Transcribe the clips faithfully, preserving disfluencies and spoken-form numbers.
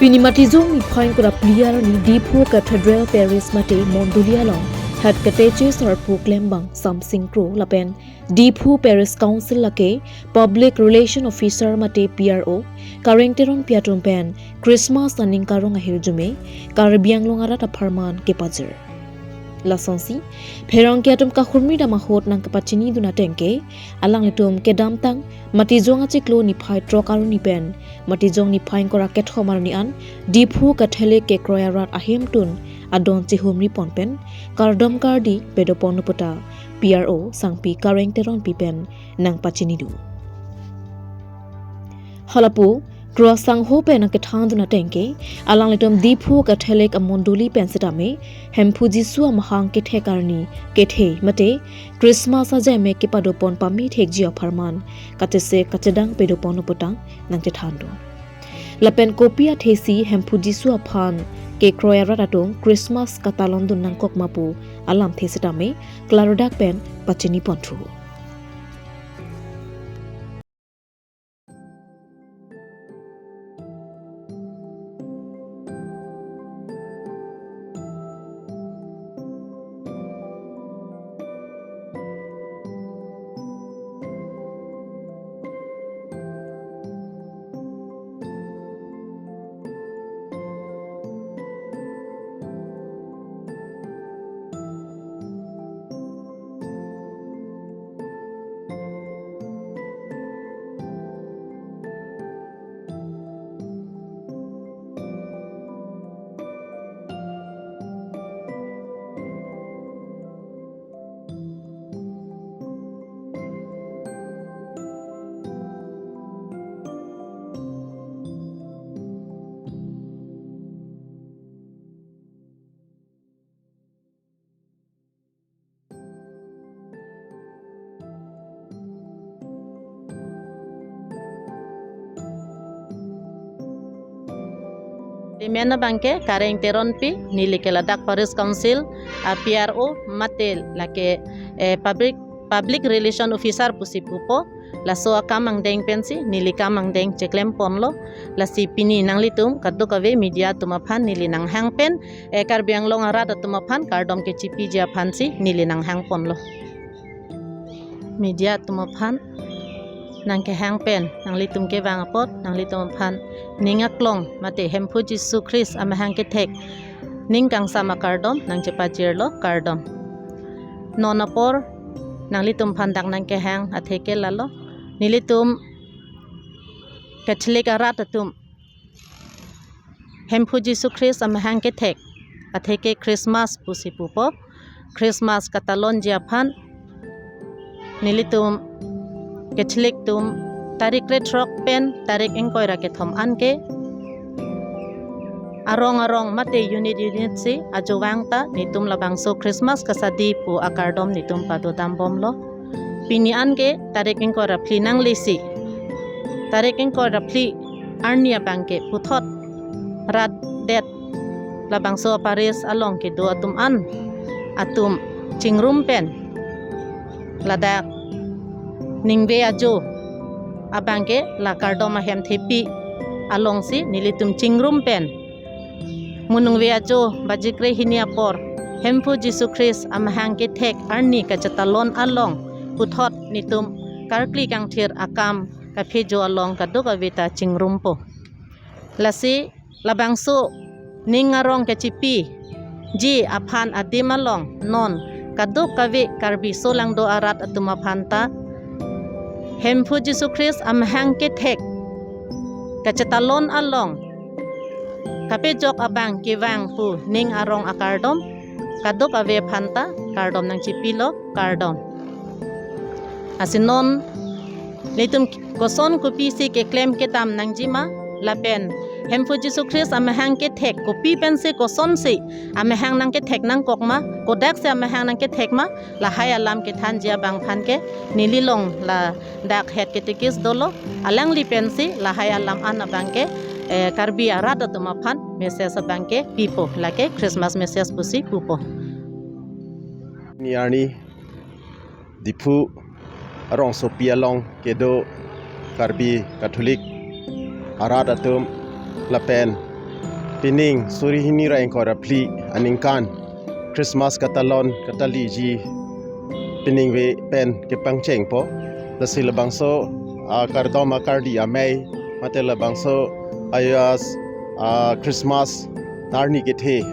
Pini Matijong niphai ingkoi ra phli arni Diphu Cathedral Parish mate Mondoli along Head Catechist sarpo klembang Samsing Kro lapen Diphu Parish Council lake Public Relation Officer mate P R O Kareng Teronpi atum pen Christmas aning karong ahirjume Karbi Anglong arat apharman kepajir. Lasonsi pherangke atum kahumri dam ahut nangkepachinidun ateng ke alanglitum kedamtang Matijong achiklo niphai throk arni pen Matijong niphai ingkoi ra kethom arni an Diphu Catholic kekroi arat ahemtun adon chihumri pon pen kardom kardi pedopon puta P R O Sangpi Kareng Teronpi pen nangpachinidu. Halapu Kro asangho pen nangkethandun ateng ke alanglitum Diphu Catholic amondoli pen setame Hemphu Jisu amahang kethek arni kethe mate Christmas ajai me kepadopon pame thekji apharman kachesek kachedang pedopon puta nangchethandun. Lapen kopi athesi Hemphu Jisu aphan kekroi arat atum Christmas katalondun nangkok ma pu alamthe setame klardak pen pachini ponthu. Amen abangke Kareng Teronpi, neli ke ladak Parish Council a P R O mate lake, eh, public, Public Relation Officer pusi pupo. Laso akam angdeng pensi neli kam angdeng cheklem ponlo. Lasi pini nanglitum kadokave media atum aphan neli nanghang pen, eh, Karbi Anglong arat atum aphan kardom kechipiji aphansi neli nanghang ponlo. Media atum aphan nangkehang pen nanglitum kevang apot nanglitum aphan ning aklong mate Hemphu Jisu Christ amahang kethek ning kangsam akardom nangchepajirlo, kardom. Non apor nanglitum aphan dak nangkehang atheke lalo, nelitum Catholic arat atum Hemphu Jisu Christ amahang kethek atheke Christmas pusi pupo. Christmas katalonji aphan nelitum Catholic atum tarik krethrok pen tarik ingkoi ra kethom anke arong arong mate unit unit si ajovang ta netum labangso Christmas kasadi pu akardom netum padodam bomlo. Pini anke tarik ingkoi ra phli nanglisi, tarik ingkoi ra phli arni abangke puthot rat det labangso a-parish along kedo atum an atum chingrum pen ladak ningve ajo abangke la kardom ahem thepi alongsi nelitum chingrum pen munungve ajo bajikre hini apor Hemphu Jisu Christ amahang kethek arni kachetalon along puthot netum karkli kangthir akam kaphejo along kadokave ta chingrumpo. Lasi labangso ning arong kechipiji aphan adim along non kadokave Karbi solangdo arat atum aphan ta Hemphu Jisu Christ amahang kethek kachetalon along kapejok abang kevang pu ning arong akardom kadokave aphan ta kardom nangchipilo, kardom. Lasi non netum koson kopisi keklem kedam nangjima lapen Hemphu Jisu Christ amahang kethek kopi pensi kosonsi amahang nangkethek nangkok ma, kodaksi amahang nangkethek ma, lahai alam kethanji abang aphan ke neli along ladak Head Catechist dolo, alangli pensi lahai alam an abangke, eh, Karbi arat atum aphan message abangke pipo, lake Christmas message pusi pupo. Ni arni Diphu arongsopi along kedo Karbi Catholic arat atum lapen Pining suri hini ra ingkoi ra phli aningkan Christmas katalon kataliji piningve pen kepangchengpo. Lasi labangso akardom akardi amei mate labangso ayas a Christmas arni kethe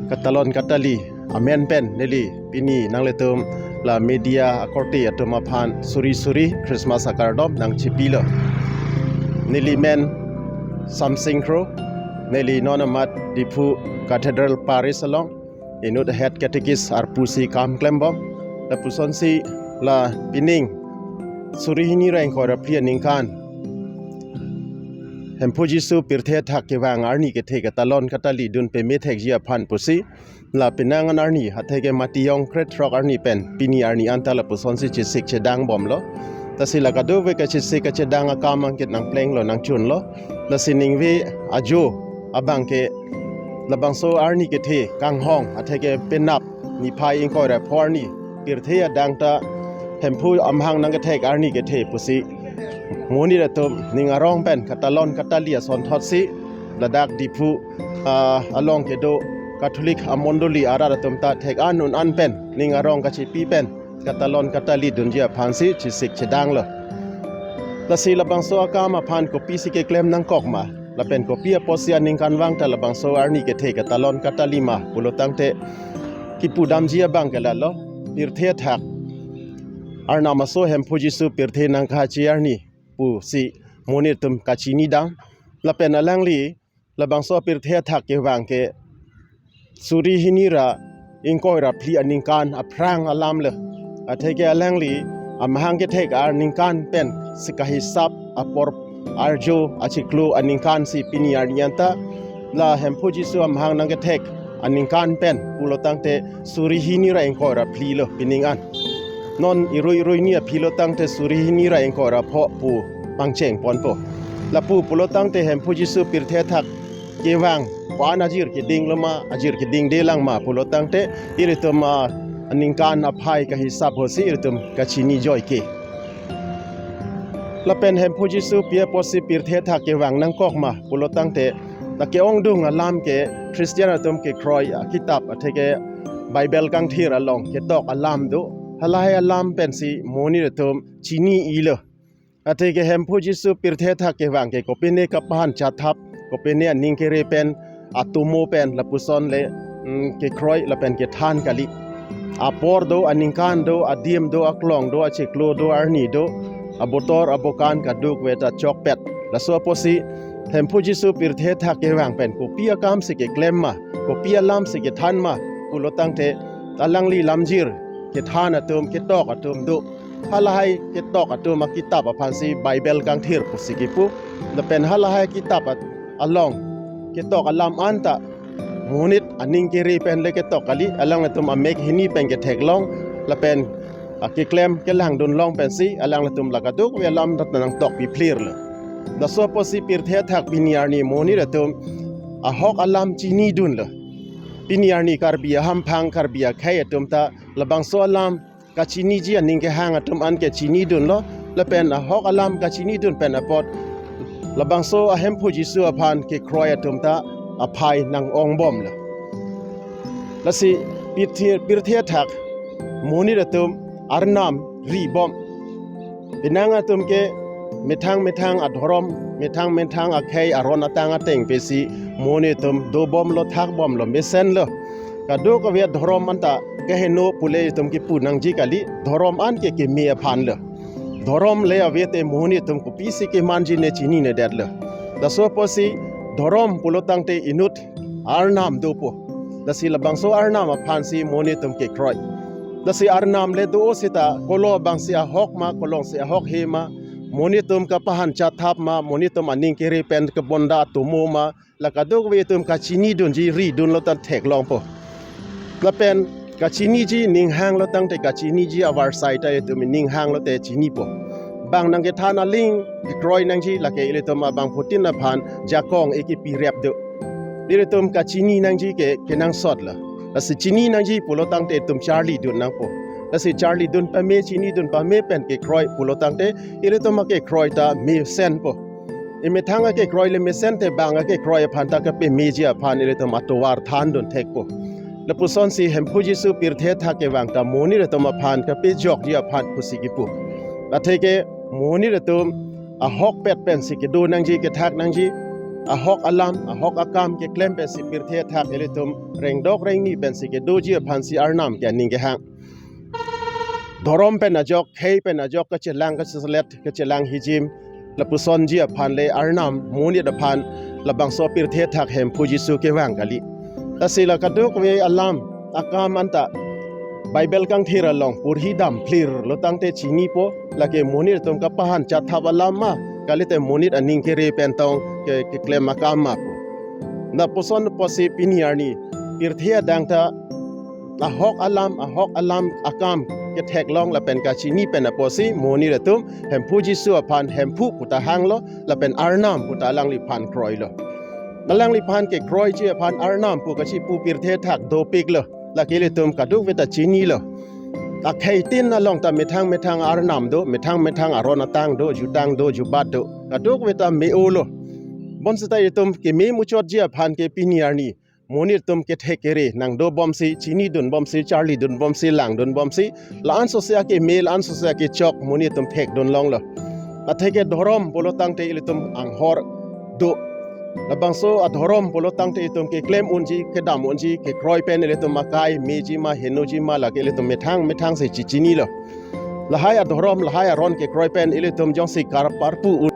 katalon katali amen pen neli pini nanglitum la media akorte atum aphan suri suri Christmas akardom nangchipilo. Neli men Samsing Kro, neli non amat Diphu Cathedral Parish along inut head catechist arpu si kam klembom. Lapusonsi la pining suri hini ra ingkoi ra phli aningkan Hemphu Jisu pirthe athak kevang arni kethe katalon katali dun pemethekji aphan pusi la penang an arni atheke Matiyong krethrok arni pen pini arni anta lapusonsi chesik chedangbomlo. Lasi la kadokave kachesik kachedang akam angkit nangplenglo nangchunlo. Lasi ningve ajo abangke labangso arni kethe kanghong atheke penap niphai ingkoi ra pho arni pirthe adang ta Hemphu amahang nangkethek arni kethe pusi monit atum ning arong pen katalon katali asonthotsi ladak Diphu ah, along kedo Catholic amondoli arat atum ta thek an un an pen ning arong kachipi pen katalon katali dunji aphansi chesik chedanglo. Lasi labangso akam aphan kopisi keklem nangkok ma lapen kopi apotsi aningkanvang ta labangso arni kethe katalon katali ma pulotangte kipudamji abangke lalo pirthe athak Arnam aso Hemphu Jisu pirthe nangkachi arni pusi monit atum kachinidam. Lapen alangli labangso pirthe athak kevang ke suri hini ra ingkoi ra phli aningkan aphrang alamlo. Atheke alangli amahang kethek aningkan pen si kahisap apor arjo achiklo aningkansi pini arni anta la Hemphu Jisu amahang nangkethek aningkan pen pulotangte suri hini ra ingkoi ra phlilo pining an. Non irui irui ni aphilotangte suri hini ra ingkoi ra pho pu pangchengponpo. Lapu pulotangte Hemphu Jisu pirthe athak kevang ko-an ajir kedinglo ma, ajir kedingdelang ma pulotangte ilitum aningkan aphai kahisap hosi ilitum kachini joike. Lapen Hemphu Jisu pi apotsi pirthe athak kevang nangkok ma pulotangte, lake ongdung alam ke Christian atum kekroi akitap atheke Bible kangthir along ketok alam do. Halahai alam pensi monit atum chini-ilo. Atheke Hemphu Jisu pirthe athak kevang ke kopine kapahan chathap, kopine aning kere pen, atomo pen, lapuson le mm, kekroi lapen kethan kali. Apor do, aningkan do, adim do, aklong do, achiklo do, arni do, abotor abokan kadokave ta chokpet. Laso apotsi Hemphu Jisu pirthe athak kevang pen kopi akamsi keklem ma, kopi alamsi kethan ma pulotangte alangli lamjir kethan atum, ketok atum do. Halahai ketok atum akitap aphansi Bible kangthir pusi kipu. Lapen halahai kitap at-, along ketok alam anta monit aning kere pen le ketok kali, alanglitum amek hini pen ketheklong lapen akeklem kelangdunlong pensi alanglitum la kadokave alam rat nangtok piphlirlo. Laso apotsi pirthe athak pini arni monit atum ahok alam chinidunlo. Pini arni Karbi ahamphang Karbi akhei atum ta labangso alam kachiniji aning kehang atum an ke chinidunlo, lapen ahok alam kachinidun pen apot labangso aHemphu Jisu aphan kekroi atum ta aphai nang-ongbomlo. Lasi pirthe, pirthe athak monit atum Arnam ribom. Penang atum ke methang methang adhorom, methang methang akhei aron atang ateng pesi monit atum dobomlo, thakbomlo, mesenlo. Kadokave adhorom anta keheno pule itum kipu nangji kali, dhorom an ke keme aphanlo. Dhorom le ave te monit atum kopisi kemanji ne chininedetlo. Laso apotsi dhorom pulotangte inut Arnam dopo. Lasi labangso Arnam aphansi monit atum kekroi. Lasi Arnam le do seta kolo abangsi ahok ma, kolongsi ahok he ma, monit atum kapahan chathap ma, monit atum aning kere pen kebonda atomo ma, la kadokave itum kachinidunji ridunlo ta theklongpo. Lapen kachiniji ninghanglo tangte kachiniji avarsai ta itum ninghanglo te chinipo. Bang nangkethan aling kekroi nangji lake ilitum abangphutin aphan jakong ekipi rep do. Ilitum kachini nangji ke kenangsotlo. Lasi chini nangji pulotangte itum charlidun nangpo. Lasi charlidun pame chinidun pame pen kekroi pulotangte ilitum akekroi ta mesenpo. emethang akekroi le mesen te bang akekroi aphan ta kapemeji aphan ilitum atovar thandun thekpo. Lapusonsi Hemphu Jisu pirthe athak kevang ta monit atum aphan kapejokji aphan pusi kipu. Atheke monit atum ahokpet pensi kedo nangji, kethak nangji, ahok alam, ahok akam keklem pensi pirthe athak ilitum rengdok rengni pensi kedoji aphansi Arnam ke aning kehang. Dhorom pen ajok, khei pen ajok, kachelang kachelet, kachelang hijim, lapusonji aphan le Arnam monit aphan labangso pirthe athak Hemphu Jisu kevang kali. Lasi la kadokave alam akam anta Bible kangthir along purhi dam phlir lo tangte chinipo, lake monit atum kapahan chathap alam ma, kalite monit aning kere pen tong ke, keklem akam ma pu. Lapuson pusi pini arni pirthe adang ta ahok alam, ahok alam akam ketheklong lapen kachini pen apotsi monit atum Hemphu Jisu aphan Hemphu pu ta hanglo, lapen Arnam pu ta alangliphan kroilo. Alangliphan kekroiji aphan Arnam pu kachipu pirthe athak dopiklo. Lake ilitum kadokave ta chinilo. Akhei tin along ta methang methang arnam do, methang methang aron atang do, jutang do, jubat do. Kadokave ta me-olo. Bonsita ilitum keme muchotji aphan ke pini arni monit atum kethek kere nangdobomsi, chinidunbomsi, charlidunbomsi, langdunbomsi, la-ansose akeme, la-ansose akechok monit atum thekdun longlo. Atheke dhorom pulo tangte ilitum anghor do. Labangso adhorom pulo tangte ilitum keklem unji, kedam unji, kekroi pen ilitum akai meji ma, henoji ma, lake ilitum methang methangsi chichinilo. Lahai adhorom, lahai aron kekroi pen ilitum jongsi karparpu un